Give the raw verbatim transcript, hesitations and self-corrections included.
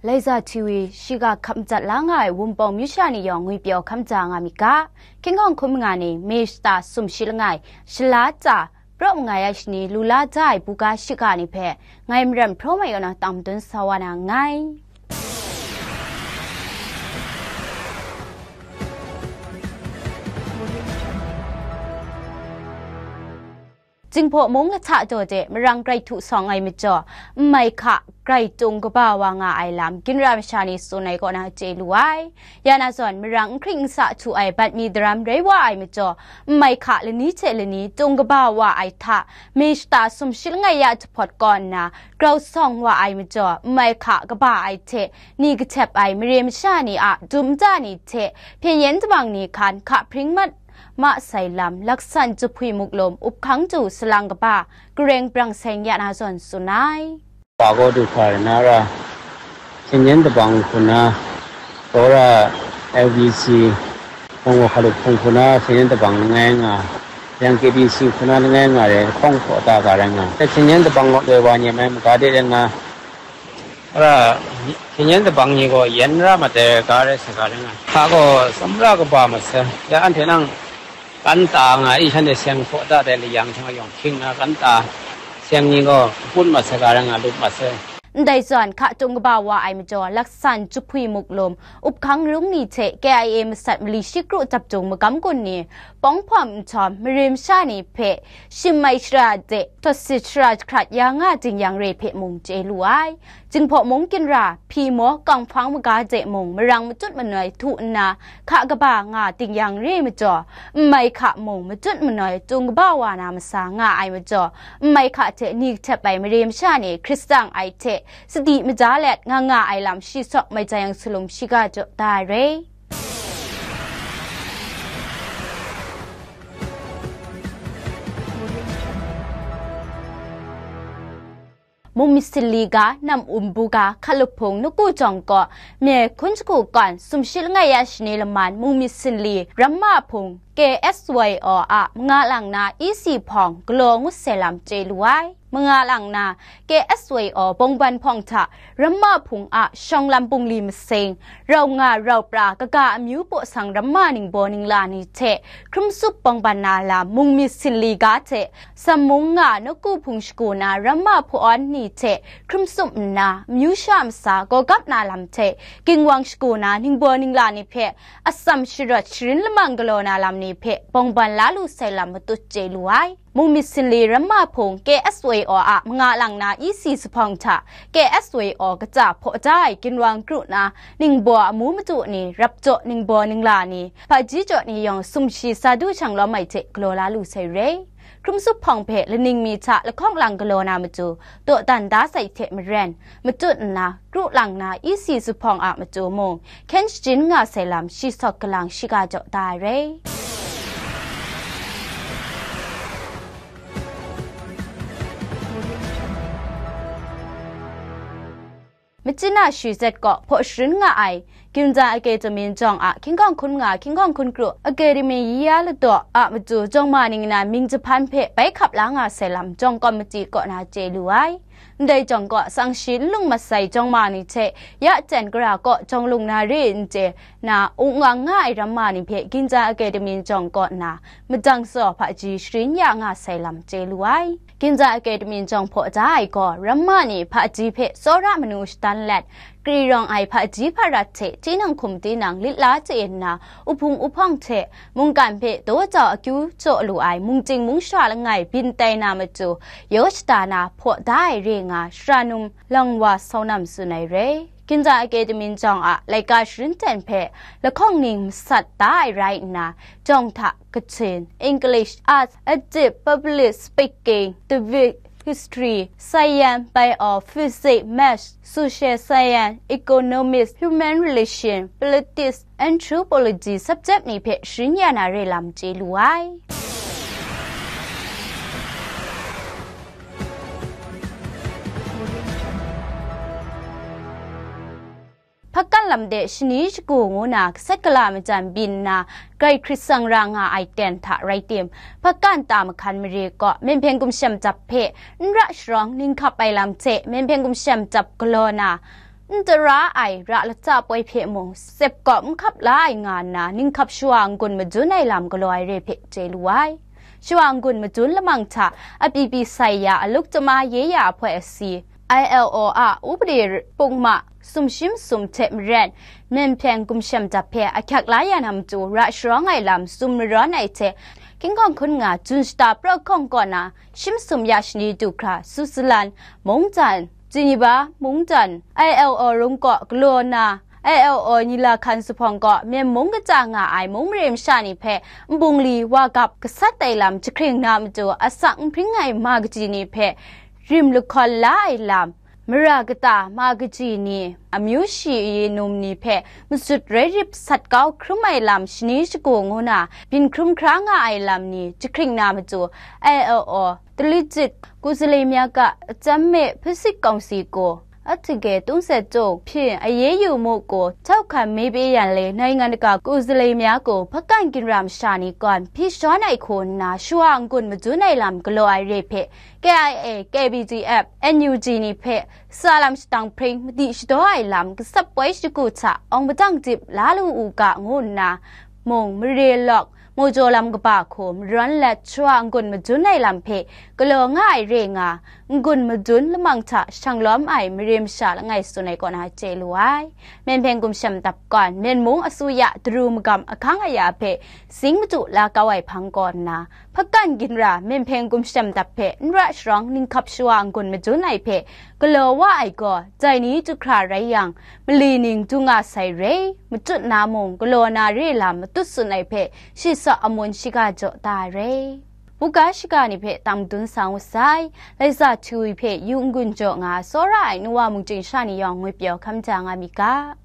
Laiza T V shiga hkap madat la nga ai Wunpawng myu sha ni yawng ngwipyaw hkam ja nga myit ga, Hkying Hkawng hkun manga ni May shata sum shi langai, shala tsa, praw mangai ai shani lu la da ai buga shiga ni hpe ngai Maram Hpraw Mai kaw na tang madun sa wa na nngai. Jinghpaw mung lahta daw de marang grai htu sawng ai majaw, n mai hka grai tung kaba wa nga ai lam ginra masha ni tsun ai kaw na chye lu ai. Ya na zawn, marang n hkring n sa htu ai bat mi daram rai wa ai majaw, n mai hka lani hte lani tung kaba wa ai hta, May shata sum shi langai ya jahpawt kaw nna, grau sawng wa ai majaw, n mai hka kaba ai hte, ni kahtep ai mare masha ni a dum da ni hte, hpyen yen dabang ni hkan hka hpring mat ma sai lam, laksan jahpwi muklum, up hkang du salang kaba, gareng brang seng ya na zawn tsun ai. Hpa gaw du hkra rai na ra, hpyen yen dabang hku na, Tora L B C, Hpung wa hkalup hpung hku na, hpyen yen dabang langai nga, yang K B C hku na langai nga re, hkawng hpaw ta ga rai nga. Hpyen yen dabang gaw loi wa ni mai maga de rai nga, Ara, hpyen yen dabang ni gaw yen ra mat ai ga rai sa ga rai nga. Hpa gaw tsawmra kaba mat sai, ya anhte nang kan ta nga i, shanhte seng hpaw da dai layang hta yawng hkying na kan ta seng ni gaw kaput mat sai ga rai nga, lup mat sai. Ndai zawn, hka tung kaba wa ai majaw, laksan jahpwi muklum, up hkang rung ni hte K I A masat mali shi kru dap dung magam gun ni, pawng hpawm nhtawm, mare masha ni hpe shim mai shara de, tawsit shara jahkrat ya nga ding yang re hpe mung chye lu ai. Jinghpaw mung ginra, hpyi maw, kawng hpang maga de mung, marang matut manoi htu nna, hka kaba nga ding yang re majaw, n mai hka mung matut manoi tung kaba wa na masa nga ai majaw, n mai hka hte ni kahtep ai mare masha ni hkrit tsang ai hte sadi maja let nga nga ai lam shi sawk mai jang yang salum shiga jaw da ai re. Mung myit sinli ga, nam um bu ga, hkalup hpung, Naku jawng kaw, May hkun shagu kawn, sumshi langai ya shani laman, mung myit sinli, ramma hpung, K S Y O a manga lang na E C hpawng galaw ngut sai lam chye lu ai. Manga lang na K S Y O bawngban hpawng hta, ramma hpung a shawng lam bungli masing, rau nga rau pra kaga amyu paw sang ramma ningbaw ningla ni hte, hkrum sup bawngban na lam, mung myit sinli ga hte, Sammung nga Naku hpung shagu na ramma hpawn ni hte hkrum sup nna, amyu sha masa gawgap na lam hte, ginwang shagu na ningbaw ningla ni hpe atsam sharawt sharin lamang galaw na lam ni hpe bawngban la lu sai lam matut chye lu ai. Mung myit sinli ramma hpung K S Y O a manga lang na E C zuphpawng hta K S Y O kaja hpaw da ai ginwang kru na ningbaw amu madu ni, rapjaw ningbaw ningla ni, hpaji jaw ni yawng sumshi sa du shang lawm ai hte galaw la lu sai re. Hkrum sup hpawng hpe laning mi hta lahkawng lang galaw na matu, dawdan da sai hte maren, matut nna, kru lang na E C zuphpawng a matu mung, hkyen shajin nga sai lam shi sawk galang shiga jaw da ai re. Machyin a shi zet kaw hpaw sharin nga ai, Ginza Academy jawng a hkying hkawng hkun nga, hkying hkawng hkun kru, Academy yi ya ladaw a matu jawng ma ning na mying jahpan hpe bai hkap la nga sai lam jawng kawmiti kaw na chye lu ai. Ndai jawng kaw, tsang shi n lung mat sai jawng ma ni hte, ya jan gara kaw jawng lung na re n chye na, ung wang nga ai ramma ni hpe Ginza Academy jawng kaw nna, madang tsaw hpaji sharin ya nga sai lam chye lu ai. Ginza Academy jawng hpaw da ai gaw, ramma ni hpaji hpe tsawra manu shadan let, kri rawng ai hpaji hparat hte tinang hkum tinang lit la chye nna, uhpung uhpawng hte mungkan hpe daw jau akyu jaw lu ai mungchying mungsha langai byin tai na matu, yaw shada na hpaw da ai re nga, shara num lang wa sau nam tsun ai re. Ginza Academy jawng a laika sharin ten hpe lahkawng ning masat da ai rai nna, jawng hta Kachin, English, Arts, Adit, Public Speaking, Civic, History, Science, Bio, Physics, Maths, Social Science, Economics, Human Relation, Politics, Anthropology subject ni hpe sharin ya na re lam chye lu ai. Hpakan lam de shani shagu ngu na gasat gala majan byin nna, grai hkrit tsang ra nga ai ten hta rai tim, hpakan ta mahkan mare kaw, Myenhpyen gumshem jap hpe n ra sharawng ninghkap ai lam hte, Myenhpyen gumshem jap galaw na, n tara ai ra latsa poi hpe mung sep kawp n hkap la ai nga nna, ninghkap shawa n-gun madun ai lam galaw ai re hpe chye lu ai. Shawa n-gun madun lamang hta a pyi pyi sai ya a luk tama ye ya ahpoi asi, I L O a upade pungma sumshi masum hte maren, myen hpyen gumshem dap hpe ahkyak la ya na matu ra sharawng ai lam tsun marawn ai hte, King Kong Hkun nga Jun shata pra hkawng kaw na shi masum ya shani du hkra Switzerland mungdan, Geneva mungdan, I L O rung kaw galaw na, I L O ni la hkan zuphpawng kaw myen mung kaja nga ai mung mare masha ni hpe nbungli wa gap gasat ai lam jahkring na matu asak n hpring ai ma kaji ni hpe rim lahkawn la ai lam, mara kata ma kaji ni, amyu shi yi num ni hpe masut rai rip sat kau hkrum ai lam shani shagu ngu na byin hkrum hkra nga ai lam ni jahkring na matu, I L O, Talichit, Kuzalemyaka, Atsam me Physik Kawngsi ko, Ahtike Tungse Tuk, Pyin Aye Yu Mu ko, Tauhkan Mepe Yan Le, Naingan Daga Kuzalemya ko, Hpakan Ginra masha ni gawn hpyi shawn ai hku nna, shawa n-gun madun ai lam galaw ai re hpe, K I A, K B D F, N U G ni hpe sa lam shatang hpring madi shadaw ai lam gasap poi shagu hta awng padang dip la lu u ga ngu nna mung, mare lawk, majaw lam kaba hku marawn let shawa n-gun madun ai lam hpe galaw nga ai re nga, n-gun madun lamang hta shang lawm ai mare masha langai tsun ai kaw na chye lu ai. Myen hpyen gumshem dap gawn, myen mung asuya daru magam ahkang aya hpe zing madu la kau ai hpang kaw nna, Hpakan Ginra myen hpyen gumshem dap hpe n ra sharawng ninghkap shawa n-gun madun ai hpe galaw wa ai gaw, dai ni du hkra rai yang, mali ning du nga sai re, matut na mung galaw na re lam matut tsun ai hpe shi saw amun shiga jaw da ai re. Buga shiga ni hpe tam dun sa ngut sai, Laisa Htiwi hpe yu n-gun jaw nga tsawra ai nuwa mungchying sha ni yawng ngwi pyaw hkam ja nga mi ga.